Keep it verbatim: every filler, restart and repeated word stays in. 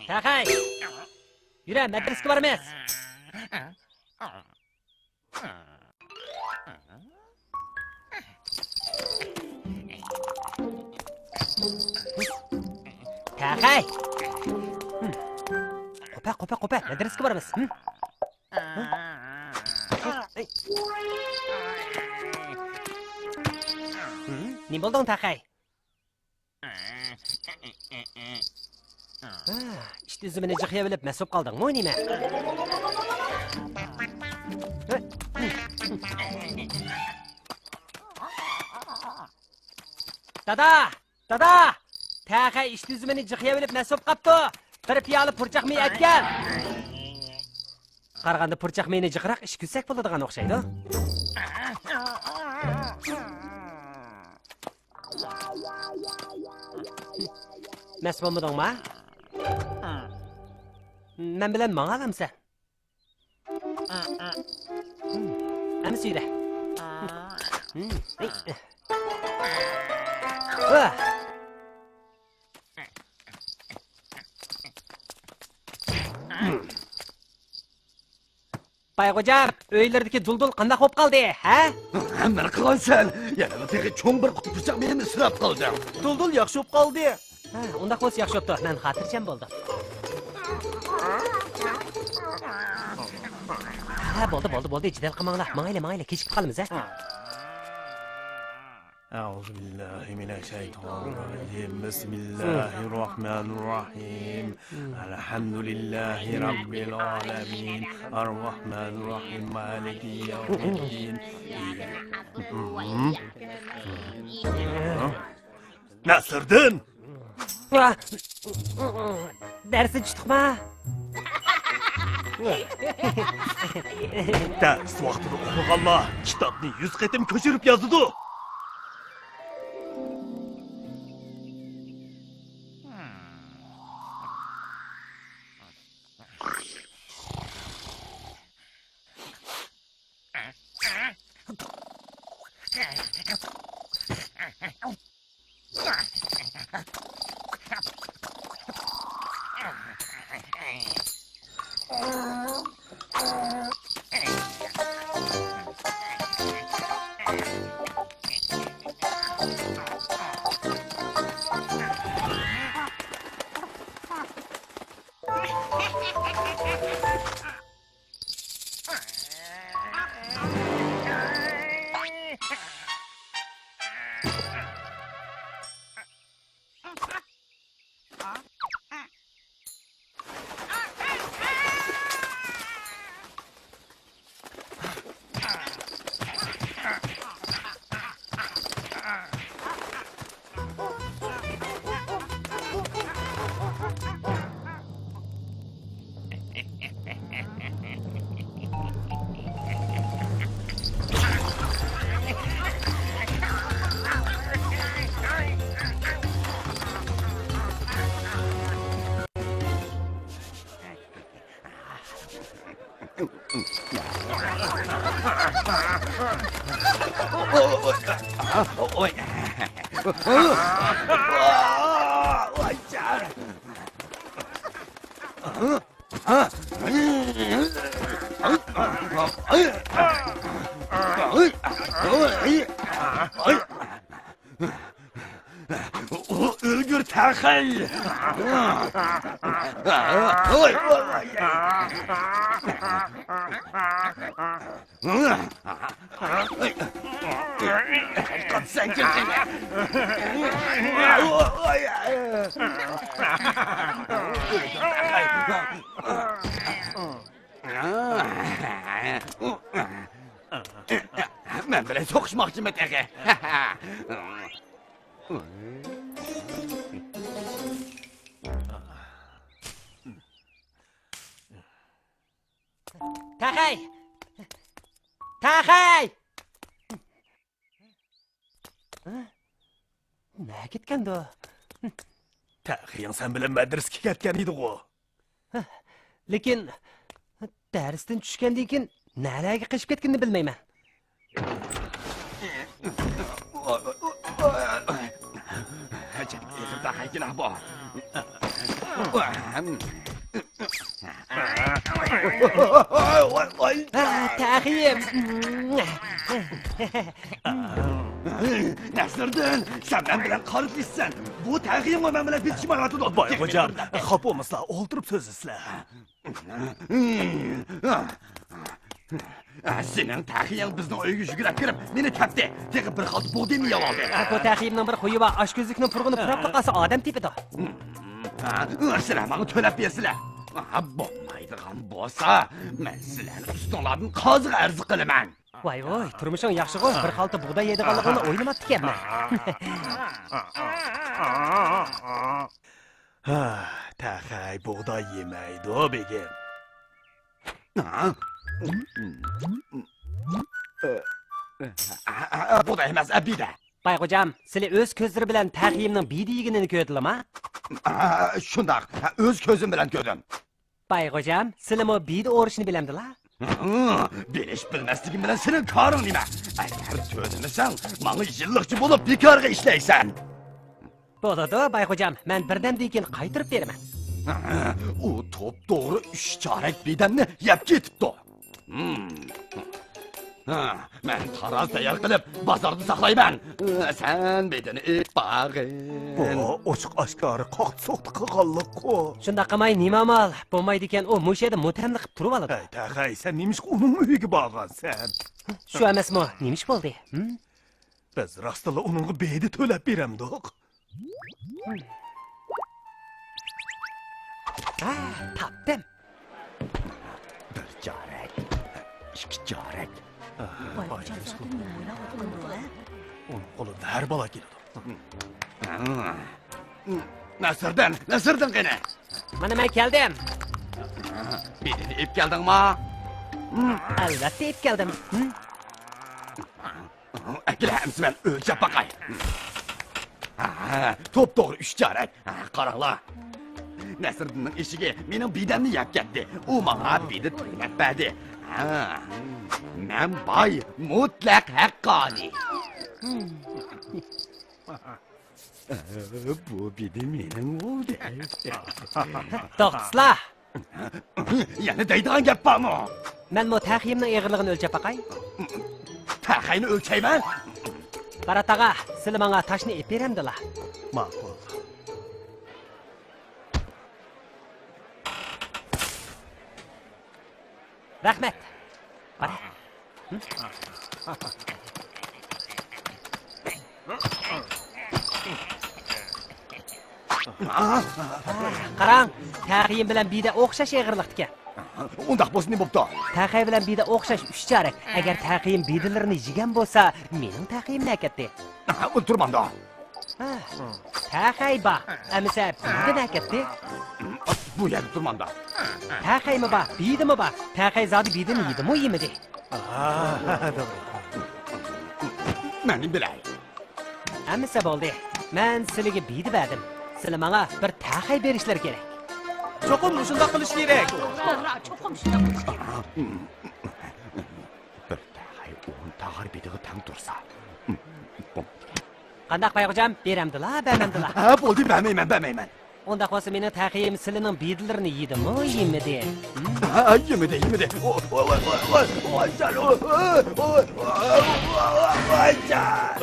تەخەي! يۈرە، مەدرىسىگە بارىمىز. تەخەي! قوپە، قوپە، قوپە، مەدرىسىگە بارىمىز. نېمە بولدۇڭ، تەخەي؟ ئىت ئۈزۈمىنى جىقىيىۋېلىپ مەست بولۇپ قالدىڭمۇ نېمە؟ دادا! دادا! تەخەي ئىت ئۈزۈمىنى جىقىيىۋېلىپ مەست بولۇپ قاپتۇ. بىر پىيالە پۇرچاق مېيى ئەتكەل. قارىغاندا پۇرچاق مېيىنى جىقراق ئىچكۈزسەك بولىدىغان ئوخشايدۇ. مەست بولمىدىڭما؟ مەن بىلەن ماڭالامسەن؟ ئەمسە يۈرە. بايغوجام، ئۆيلىرىدىكى دۇلدۇل قانداق بولۇپ قالدى، ھە؟ ھەممىنى قىلغانسەن. يەنە تېخى چوڭ بىر قۇتا پۇرچاق مېيىنى ئىسراپ قىلدىڭ. دۇلدۇل ياخشى بولۇپ قالدى. ھە، ئۇنداق بولسا ياخشى بوپتۇ. مەن خاتىرجەم بولدۇم. ھە، بولدى، بولدى، بولدى. جېدەل قىلماڭلار. ماڭايلى، ماڭايلى. كېچىكىپ قالىمىز، ھە؟ أعوذ بالله من الشيطان الرجيم. بسم الله الرحمن الرحيم. الحمد لله رب العالمين. الرحمن الرحيم. مالك يوم الدين. نەسىردىن! دەرسنى چۈشتۇقما؟ دەرس ۋاقتىدا ئوقۇغانلار كىتابنى يۈز قېتىم كۆچۈرۈپ يازىدۇ. ئۆلگۈر تەخەي! مەن بىلەن سوقۇشماقچىمۇ تېخى؟ تەخەي! تەخەي! نەگە كەتكەندۇ؟ تەخىيىڭ سەن بىلەن مەدرىسىگە كەتكەن ئىدىغۇ؟ لېكىن دەرستىن چۈشكەندىن كېيىن نەلەرگە قېچىپ كەتكىنىنى بىلمەيمەن. ئەجەب ئېغىر تاقايكىنا بۇ. ھە، تەخىيىم. نەسىردىن، سەن مەن بىلەن قارا تىللىشىسەن. بۇ تەخىيىممۇ مەن بىلەن پېتىشمايۋاتىدۇ. بايغوجام، خاپا بولمىسىلا، ئولتۇرۇپ سۆزلىسىلە. سېنىڭ تەخىيىڭ بىزنىڭ ئۆيگە يۈگۈرۈپ كىرىپ، مېنى تەپتى. تېخى بىر خالتا بۇغدىينى يەۋالدى. بۇ تەخىيىمنىڭ بىر خۇيى بار، ئاش كۆزلۈكنىڭ پۇرىقىنى پۇراپلا قالسا، ئادەم تېپىدۇ. سىلەر ماڭا تۆلەپ بېرىسىلەر. بولمايدىغان بولسا، مەن سىلەرنى ئۈستۈڭلاردىن قازىغا ئەرز قىلىمەن. ۋاي ۋۇي، تۇرمۇشۇڭ ياخشىغۇ، بىر خالتا بۇغداي يەيدىغانلىقىڭنى ئويلىماپتىكەنمەن. ھە، تەخەي بۇغداي يېمەيدۇ، بېگىم. ھە؟ بۇغداي ئەمەس، بىدە. بايغوجام، سىلى ئۆز كۆزلىرى بىلەن تەخىيىمنىڭ بىدە يېگىنىنى كۆردىلىما؟ شۇنداق، ئۆز كۆزۈم بىلەن كۆردۈم. بايغوجام، سىلىمۇ بىدە ئورۇشنى بىلەمدىلا؟ بىلىش بىلمەسلىكىم بىلەن سېنىڭ كارىڭ نېمە؟ ئەگەر تۆلىمىسەڭ، ماڭا يىللىقچى بولۇپ بىكارغا ئىشلەيسەن. بولىدۇ، بايغوجام، مەن بىردەمدىن كېيىن قايتۇرۇپ بېرىمەن. ئۇ توپتوغرا ئۈچ چارەك بىدەمنى يەپ كېتىپتۇ. مەن تارازا تەييار قىلىپ، بازاردا ساقلايمەن. سەن بىدىنى ئېلىپ بارغىن. بۇ ئوچۇق ئاشكارا قاقتى-سوقتى قىلغانلىققۇ. شۇنداق قىلماي نېمە ئامال؟ بولمايدىكەن، ئۇ مۇشۇ يەردە مۇتەملىق قىلىپ تۇرۇۋالىدۇ. ھەي، تەخەي، سەن نېمىشقا ئۇنىڭ ئۆيىگە بارغانسەن؟ شۇ ئەمەسمۇ؟ نېمە ئىش بولدى؟ ھىم؟ بىز راستتىنلا ئۇنىڭغا بىدە تۆلەپ بېرەمدۇق؟ ھە، تاپتىم. بىر چارەك، ئىككى چارەك. ئۇنىڭ قولىدا ھەر بالا كېلىدۇ. نەسىردىن، نەسىردىن قېنى؟ مانا مەن كەلدىم. بىدىنى ئېلىپ كەلدىڭما؟ ئەلۋەتتە ئېلىپ كەلدىم. ئەكېلە، ئەمسە مەن ئۆلچەپ باقاي. ھە، توپتوغرا ئۈچ چارەك. ھە، قاراڭلار. نەسىردىننىڭ ئېشىكى مېنىڭ بىدەمنى يەپ كەتتى. ئۇ ماڭا بىدە تۆلەپ بەردى. ھە، مەن باي، مۇتلەق ھەققانىي. بۇ بىدە مېنىڭ بولدى. توختىسىلا! يەنە دەيدىغان گەپ بارمۇ؟ مەنمۇ تەخىيىمنىڭ ئېغىرلىقىنى ئۆلچەپ باقاي. تەخەينى ئۆلچەيمەن. بارات ئاغا، سىلى ماڭا تاشنى ئېلىپ بېرەمدىلا؟ ماقۇل. رەھمەت. بارە. قاراڭ، تەخىيىم بىلەن بىدە ئوخشاش ئېغىرلىقتىكەن. ئۇنداق بولسا نېمە بوپتۇ؟ تەخەي بىلەن بىدە ئوخشاش ئۈچ چارەك. ئەگەر تەخىيىم بىدىلىرىنى يېگەن بولسا، مېنىڭ تەخىيىم نەگە كەتتى؟ ئۇ تۇرمامدۇ؟ ھە، تەخەي بار. ئەمىسە بىدە نەگە كەتتى؟ بۇ يەردە تۇرمامدۇ؟ تەخەيمۇ بار، بىدىمۇ بار. تەخەي زادى بىدىنى يېدىمۇ يېمىدى؟ مەن نېمە بىلەي؟ ئەمىسە بولدى. مەن سىلىگە بىدە بەردىم. سىلى ماڭا بىر تەخەي بېرىشلىرى كېرەك. چوقۇم مۇشۇنداق قىلىش كېرەك. توغرا، چوقۇم شۇنداق قىلىش كېرەك. بىر تەخەي ئون تاغار بىدىغا تەڭ تۇرسا. قانداق بايغوجام، بېرەمدىلا، بەرمەمدىلا؟ ھە، بولدى، بەرمەيمەن، بەرمەيمەن. ئۇنداق بولسا مېنىڭ تەخىيىم سىلىنىڭ بىدىلىرىنى يېدىمۇ يېمىدى؟ ھە، يېمىدى، يېمىدى. ۋاي، ۋاي، ۋاي، ۋاي، ۋايجان، ۋاي، ۋاي، ۋايجان.